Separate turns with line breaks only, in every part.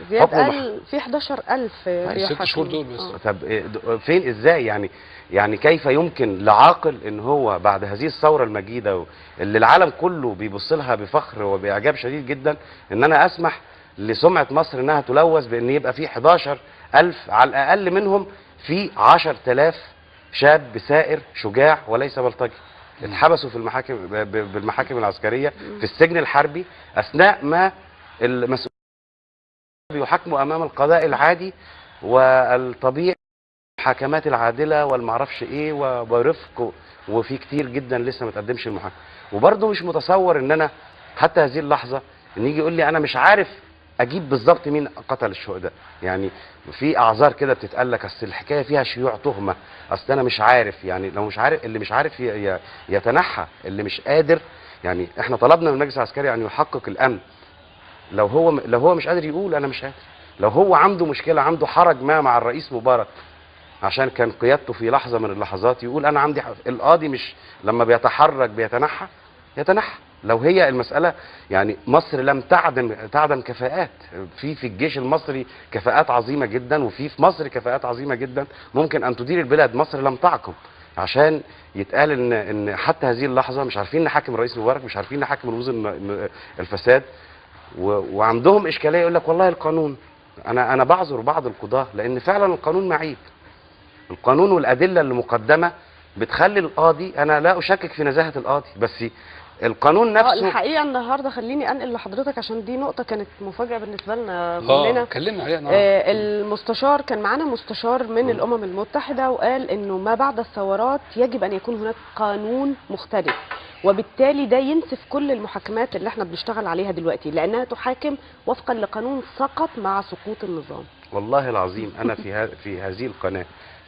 زياد قال في 11000
ست شهور دول بس.
طب فين ازاي يعني كيف يمكن لعاقل ان هو بعد هذه الثورة المجيدة اللي العالم كله بيبص لها بفخر وباعجاب شديد جدا، ان انا اسمح لسمعه مصر انها تلوث بان يبقى في 11000 على الاقل، منهم في 10000 شاب سائر شجاع وليس بلطجي اتحبسوا في المحاكم بالمحاكم العسكرية في السجن الحربي اثناء ما المسؤولين بيحاكموا امام القضاء العادي والطبيعي، المحاكمات العادلة والمعرفش ايه وبرفق، وفي كتير جدا لسه ما تقدمش المحاكمة. وبرده مش متصور ان انا حتى هذه اللحظة ان يجي يقول لي انا مش عارف اجيب بالظبط مين قتل الشهداء. يعني في اعذار كده بتتقال لك، اصل الحكاية فيها شيوع تهمه، اصل انا مش عارف. يعني لو مش عارف، اللي مش عارف يتنحى، اللي مش قادر. يعني احنا طلبنا من المجلس العسكري ان يحقق الامن. لو هو مش قادر يقول انا مش قادر، لو هو عنده مشكلة، عنده حرج ما مع الرئيس مبارك عشان كان قيادته في لحظة من اللحظات يقول انا عندي القاضي مش لما بيتحرك بيتنحى، يتنحى. لو هي المسألة يعني مصر لم تعدم كفاءات، في الجيش المصري كفاءات عظيمة جدا، وفي مصر كفاءات عظيمة جدا ممكن أن تدير البلاد. مصر لم تعقم عشان يتقال إن حتى هذه اللحظة مش عارفين نحاكم الرئيس مبارك، مش عارفين نحاكم رموز الفساد، وعندهم إشكالية يقول لك والله القانون. أنا بعذر بعض القضاة لأن فعلا القانون معيب. القانون والأدلة اللي مقدمة بتخلي القاضي، أنا لا أشكك في نزاهة القاضي، بس القانون نفسه.
الحقيقة النهارده خليني انقل لحضرتك عشان دي نقطة كانت مفاجاة بالنسبة لنا كلنا.
اتكلمنا عليها النهارده.
المستشار كان معانا مستشار من الامم المتحدة وقال انه ما بعد الثورات يجب ان يكون هناك قانون مختلف، وبالتالي ده ينسف كل المحاكمات اللي احنا بنشتغل عليها دلوقتي، لانها تحاكم وفقا لقانون سقط مع سقوط النظام.
والله العظيم انا في هذه القناة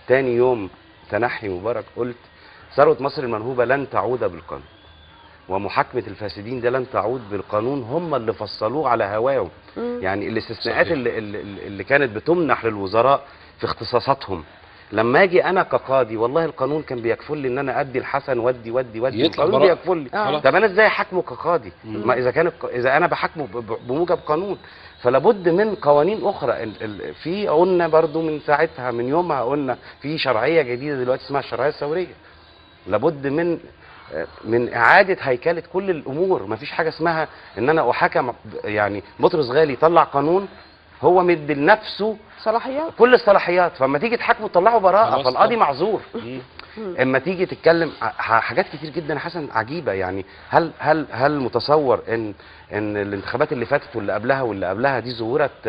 تاني يوم تنحي مبارك قلت ثروة مصر المنهوبه لن تعود بالقانون، ومحاكمة الفاسدين ده لن تعود بالقانون، هم اللي فصلوه على هواهم. يعني الاستثناءات اللي كانت بتمنح للوزراء في اختصاصاتهم، لما اجي انا كقاضي والله القانون كان بيكفل لي ان انا ادي الحسن ودي ودي ودي، القانون بيكفل لي. طب انا ازاي احاكمه كقاضي؟ ما اذا كان اذا انا بحاكمه بموجب قانون، فلابد من قوانين اخرى. في قلنا برضو من ساعتها، من يومها قلنا في شرعية جديدة دلوقتي اسمها الشرعية الثورية، لابد من اعاده هيكله كل الامور. مفيش حاجة اسمها ان انا احاكم. يعني بطرس غالي طلع قانون هو مدي لنفسه
صلاحيات،
كل الصلاحيات، فاما تيجي تحاكمه تطلعه براءه، فالقاضي معذور. اما تيجي تتكلم حاجات كتير جدا حسن عجيبة. يعني هل هل هل متصور ان الانتخابات اللي فاتت واللي قبلها واللي قبلها دي زورت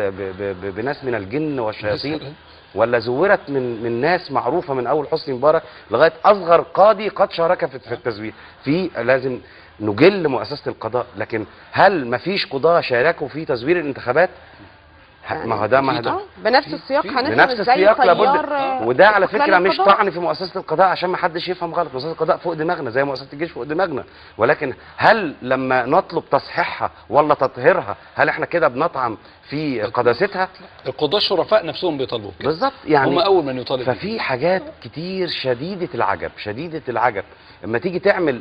بناس من الجن والشياطين، ولا زورت من ناس معروفة من اول حسني مبارك لغاية اصغر قاضي قد شارك في التزوير؟ في لازم نجل مؤسسة القضاء، لكن هل مفيش قضاه شاركوا في تزوير الانتخابات؟ ما هو ده ما هو ده
بنفس السياق، هنفهم
بنفس السياق لابد. وده على فكرة مش طعن في مؤسسة القضاء عشان ما حدش يفهم غلط، مؤسسة القضاء فوق دماغنا زي مؤسسة الجيش فوق دماغنا، ولكن هل لما نطلب تصحيحها ولا تطهيرها هل احنا كده بنطعن في قداستها؟
القضاة الشرفاء نفسهم بيطالبوا كده
بالظبط، يعني
هم اول من يطالب.
ففي حاجات كتير شديدة العجب، شديدة العجب. اما تيجي تعمل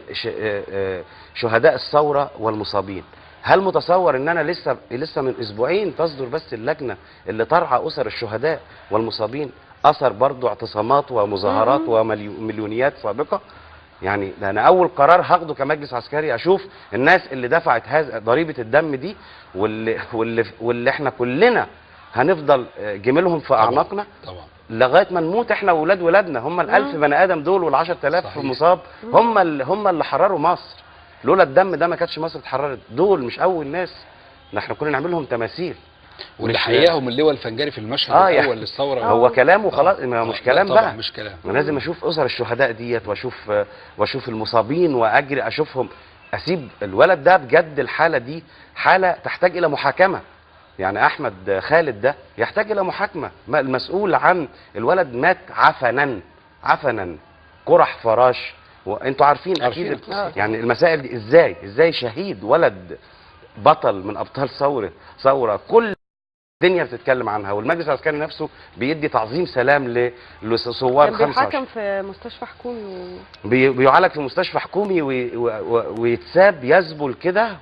شهداء الثورة والمصابين، هل متصور ان انا لسه من اسبوعين تصدر بس اللجنة اللي ترعى اسر الشهداء والمصابين، اثر برضو اعتصامات ومظاهرات ومليونيات سابقه؟ يعني ده انا اول قرار هاخده كمجلس عسكري اشوف الناس اللي دفعت هذا ضريبة الدم دي، واللي احنا كلنا هنفضل جميلهم في اعناقنا
طبعا
لغاية ما نموت احنا واولاد ولادنا. هم ال1000 بني ادم دول وال10,000 مصاب هم اللي حرروا مصر. لولا الدم ده ما كانتش مصر اتحررت. دول مش اول ناس، نحن كنا نعمل لهم تماثيل.
واللي حياهم اللواء الفنجاري في المشهد الاول يعني للثورة،
هو كلامه خلاص، ما مش كلام بقى،
مش كلام.
انا لازم اشوف اسر الشهداء ديت واشوف المصابين واجري اشوفهم. اسيب الولد ده بجد، الحالة دي حاله تحتاج الى محاكمة. يعني احمد خالد ده يحتاج الى محاكمة، المسؤول عن الولد مات عفنا عفنا، قرح فراش، وانتوا عارفين اكيد يعني المسائل دي ازاي شهيد ولد بطل من ابطال ثورة كل الدنيا بتتكلم عنها، والمجلس العسكري نفسه بيدي تعظيم سلام لثوار 25.
بيحاكم في مستشفى حكومي
بيعالج في مستشفى حكومي ويتساب يذبل كده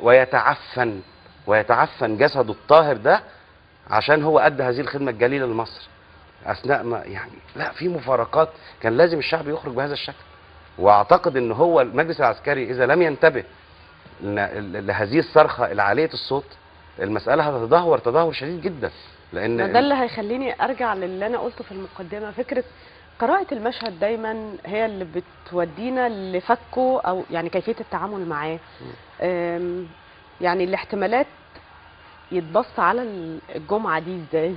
ويتعفن. ويتعفن جسده الطاهر ده عشان هو ادى هذه الخدمة الجليلة لمصر اثناء ما يعني لا في مفارقات. كان لازم الشعب يخرج بهذا الشكل. واعتقد ان هو المجلس العسكري اذا لم ينتبه لهذه الصرخة العالية الصوت المسالة هتتدهور تدهور شديد جدا. لان
ده اللي هيخليني ارجع للي انا قلته في المقدمة، فكرة قراءة المشهد دايما هي اللي بتودينا لفكه او يعني كيفية التعامل معاه. يعني الاحتمالات يتبص على الجمعة دي ازاي؟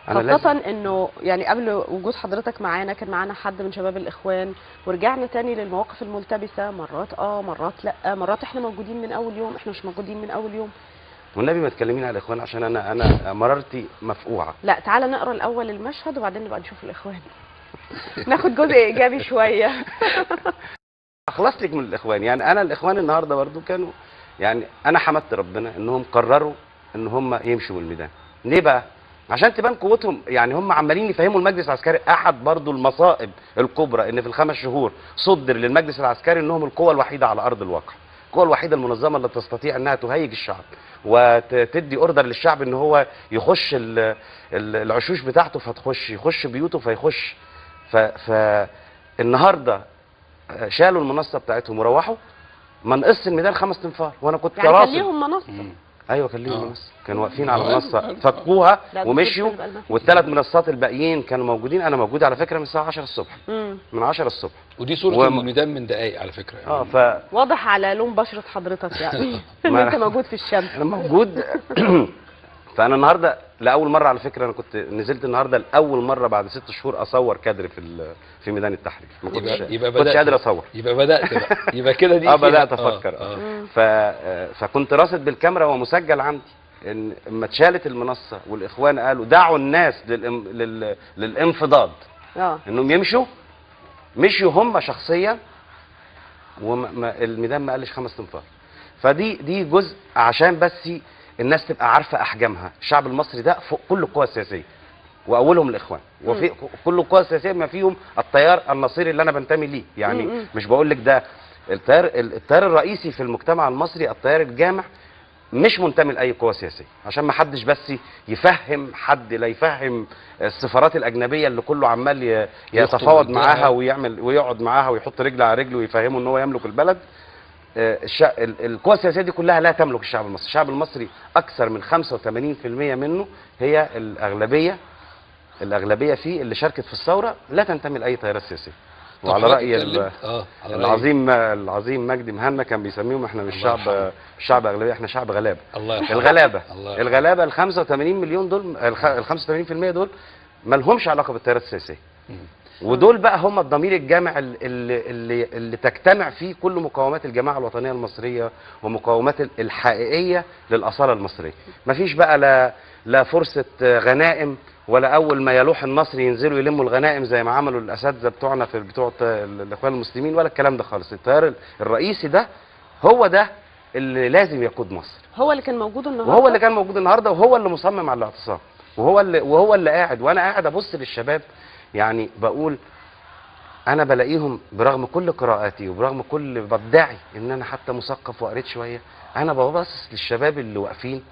خاصة انه يعني قبل وجود حضرتك معانا كان معانا حد من شباب الاخوان، ورجعنا تاني للمواقف الملتبسة، مرات مرات لا، مرات احنا موجودين من اول يوم، احنا مش موجودين من اول يوم.
والنبي ما تكلمين على الاخوان عشان انا مرارتي مفقوعة.
لا تعالى نقرا الاول المشهد وبعدين نبقى نشوف الاخوان. ناخد جزء ايجابي شوية.
اخلص لك من الاخوان، يعني انا الاخوان النهارده برضو كانوا يعني انا حمدت ربنا انهم قرروا ان هم يمشوا من الميدان. ليه بقى؟ عشان تبان قوتهم. يعني هم عمالين يفهموا المجلس العسكري. احد برضو المصائب الكبرى ان في ال5 شهور صدر للمجلس العسكري انهم القوة الوحيدة على ارض الواقع، القوة الوحيدة المنظمة اللي تستطيع انها تهيج الشعب وتدي order للشعب ان هو يخش العشوش بتاعته فتخش، يخش بيوته فيخش. فالنهارده شالوا المنصة بتاعتهم وروحوا. ما نقص الميدان 5 تنفار، وانا كنت
يعني كان ليهم منصة.
ايوه كان ليهم منصة، كانوا واقفين على منصة فكوها ومشيوا، والثلاث منصات الباقيين كانوا موجودين. انا موجود على فكرة من الساعة 10 الصبح، من 10 الصبح.
ودي صوره الميدان من دقايق على فكرة يعني.
واضح على لون بشره حضرتك يعني ان انت موجود في الشمس.
انا موجود. فانا النهارده لاول مرة على فكرة، انا كنت نزلت النهارده لاول مرة بعد 6 شهور اصور كادر في ميدان التحرير. ما كنتش قادر اصور.
يبقى بدات بقى، يبقى كده دي
بدات افكر. فكنت راصد بالكاميرا ومسجل عندي ان اما اتشالت المنصة والاخوان قالوا دعوا الناس للانفضاض، انهم يمشوا، مشيوا هم شخصيا، والميدان ما قالش 5 تنفار. فدي جزء عشان بس الناس تبقى عارفه احجامها. الشعب المصري ده فوق كل القوى السياسية، واولهم الاخوان، وفي كل القوى السياسية ما فيهم التيار النصيري اللي انا بنتمي ليه. يعني مش بقول لك ده التيار الرئيسي في المجتمع المصري، التيار الجامع مش منتمي لاي قوة سياسية، عشان ما حدش بس يفهم حد، لا يفهم السفارات الاجنبية اللي كله عمال يتفاوض معاها ويعمل ويقعد معاها ويحط رجل على رجل ويفهمه ان هو يملك البلد. القوى السياسية دي كلها لا تملك الشعب المصري. الشعب المصري اكثر من 85% منه هي الاغلبية فيه اللي شاركت في الثورة لا تنتمي لاي تيارات سياسية. وعلى راي العظيم مجدي مهنا كان بيسميهم احنا مش شعب اغلبية، احنا شعب غلابة. الغلابة الغلابة ال 85 مليون دول، ال 85% دول ما لهمش علاقة بالتيارات السياسية. ودول بقى هم الضمير الجامع اللي تجتمع فيه كل مقاومات الجماعة الوطنية المصرية ومقاومات الحقيقية للاصاله المصرية. مفيش بقى لا فرصة غنائم، ولا اول ما يلوح النصر ينزلوا يلموا الغنائم زي ما عملوا الاساتذة بتوعنا في بتوع الاخوان المسلمين، ولا الكلام ده خالص. التيار الرئيسي ده هو ده اللي لازم يقود مصر،
هو اللي كان موجود النهارده،
وهو اللي كان موجود النهارده، وهو اللي مصمم على الاعتصام، وهو اللي قاعد. وانا قاعد ابص للشباب يعني بقول انا بلاقيهم برغم كل قراءاتي وبرغم كل بدعي ان انا حتى مثقف وقريت شوية، انا ببص للشباب اللي واقفين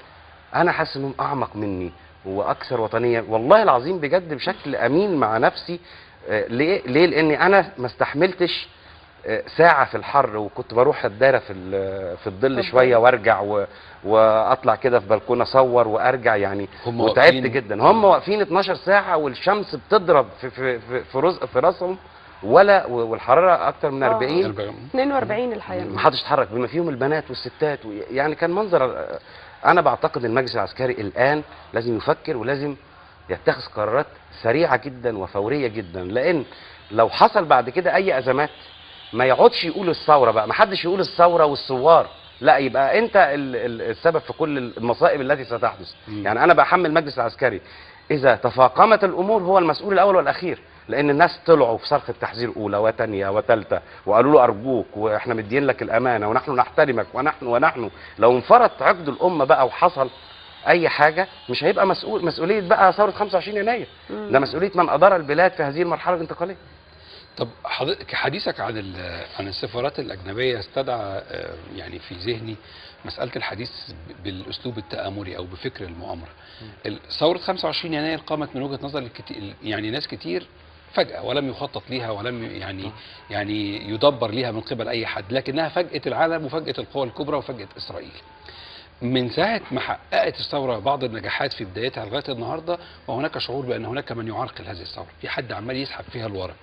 انا حاسس انهم اعمق مني واكثر وطنية، والله العظيم بجد بشكل امين مع نفسي. ليه؟ لاني انا ما استحملتش ساعة في الحر، وكنت بروح الدايرة في الظل شوية وارجع واطلع كده في بلكونة اصور وارجع يعني، وتعبت جدا. هم واقفين 12 ساعة والشمس بتضرب في في في في, في راسهم، ولا والحرارة اكتر من 40
42 الحقيقة،
ما حدش اتحرك بما فيهم البنات والستات، يعني كان منظر. انا بعتقد المجلس العسكري الان لازم يفكر ولازم يتخذ قرارات سريعة جدا وفوريه جدا، لان لو حصل بعد كده اي ازمات ما يقعدش يقول الثورة بقى، ما حدش يقول الثورة والثوار، لا يبقى انت السبب في كل المصائب التي ستحدث. يعني انا بحمل المجلس العسكري اذا تفاقمت الامور هو المسؤول الاول والاخير، لان الناس طلعوا في صرخة تحذير اولى وثانيه وثالثه وقالوا له ارجوك واحنا مدين لك الامانة ونحن نحترمك ونحن لو انفرط عقد الامة بقى وحصل اي حاجة مش هيبقى مسؤولية بقى ثورة 25 يناير، ده مسؤولية من ادار البلاد في هذه المرحلة الانتقالية.
طب حضرتك حديثك عن السفارات الاجنبية استدعى يعني في ذهني مسالة الحديث بالاسلوب التآمري او بفكر المؤامرة. ثورة 25 يناير قامت من وجهه نظر يعني ناس كتير فجأة، ولم يخطط ليها ولم يعني يدبر ليها من قبل اي حد، لكنها فاجأت العالم وفاجأت القوى الكبرى وفاجأت اسرائيل. من ساعة ما حققت الثورة بعض النجاحات في بدايتها لغاية النهارده، وهناك شعور بان هناك من يعرقل هذه الثورة، في حد عمال يسحب فيها لورا.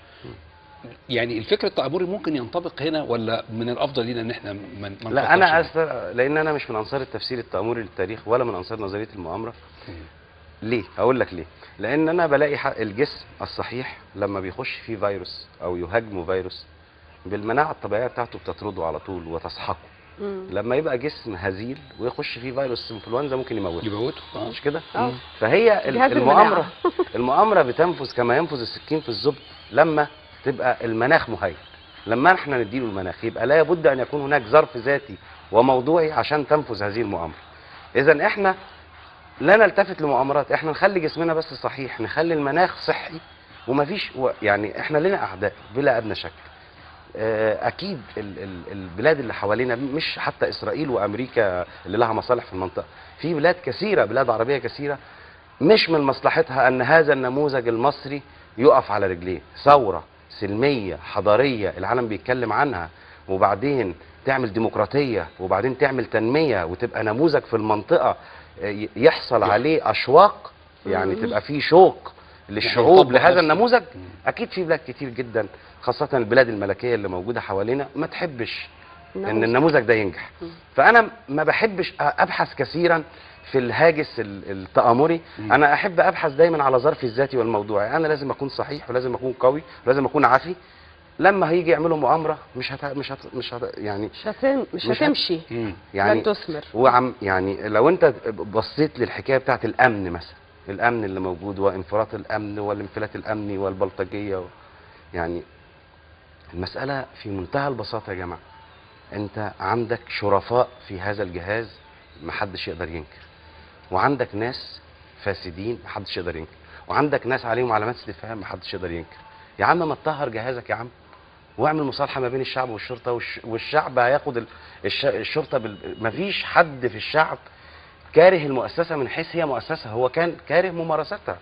يعني الفكر التآمري ممكن ينطبق هنا، ولا من الافضل لينا ان احنا ما
لا، انا أسفر، لان انا مش من انصار التفسير التآمري للتاريخ ولا من انصار نظرية المؤامرة. ليه؟ هقول لك ليه. لان انا بلاقي الجسم الصحيح لما بيخش فيه فيروس او يهاجمه فيروس بالمناعه الطبيعية بتاعته بتطرده على طول وتسحقه. لما يبقى جسم هزيل ويخش فيه فيروس انفلونزا ممكن يموته. مش كده؟ فهي المؤامرة بتنفذ كما ينفذ السكين في الزبد لما تبقى المناخ مهيئ. لما احنا نديله المناخ يبقى لا بد ان يكون هناك ظرف ذاتي وموضوعي عشان تنفذ هذه المؤامرة. اذا احنا لا نلتفت لمؤامرات، احنا نخلي جسمنا بس صحيح، نخلي المناخ صحي، ومفيش يعني احنا لنا اعداء بلا ادنى شك. اكيد البلاد اللي حوالينا، مش حتى اسرائيل وامريكا اللي لها مصالح في المنطقة، في بلاد كثيرة، بلاد عربية كثيرة مش من مصلحتها ان هذا النموذج المصري يقف على رجليه. ثورة سلمية حضارية العالم بيتكلم عنها، وبعدين تعمل ديمقراطية، وبعدين تعمل تنمية، وتبقى نموذج في المنطقة يحصل عليه اشواق، يعني تبقى فيه شوق للشعوب لهذا النموذج. اكيد في بلاد كتير جدا خاصة البلاد الملكية اللي موجودة حوالينا ما تحبش ان النموذج ده ينجح. فانا ما بحبش ابحث كثيرا في الهاجس التآمري. انا احب ابحث دايما على ظرفي الذاتي والموضوعي. انا لازم اكون صحيح، ولازم اكون قوي، ولازم اكون عافي. لما هيجي يعملوا مؤامرة مش هت مش هت مش هت يعني
مش هتمشي يعني، لن تثمر.
يعني لو انت بصيت للحكايه بتاعت الامن مثلا، الامن اللي موجود وانفراط الامن والانفلات الامني والبلطجيه يعني المسالة في منتهى البساطة يا جماعة. انت عندك شرفاء في هذا الجهاز محدش يقدر ينكر، وعندك ناس فاسدين محدش يقدر ينكر، وعندك ناس عليهم علامات استفهام محدش يقدر ينكر. يا عم ما تطهر جهازك يا عم، واعمل مصالحه ما بين الشعب والشرطة، والشعب هياخد الشرطة مفيش حد في الشعب كاره المؤسسة من حيث هي مؤسسة، هو كان كاره ممارستها.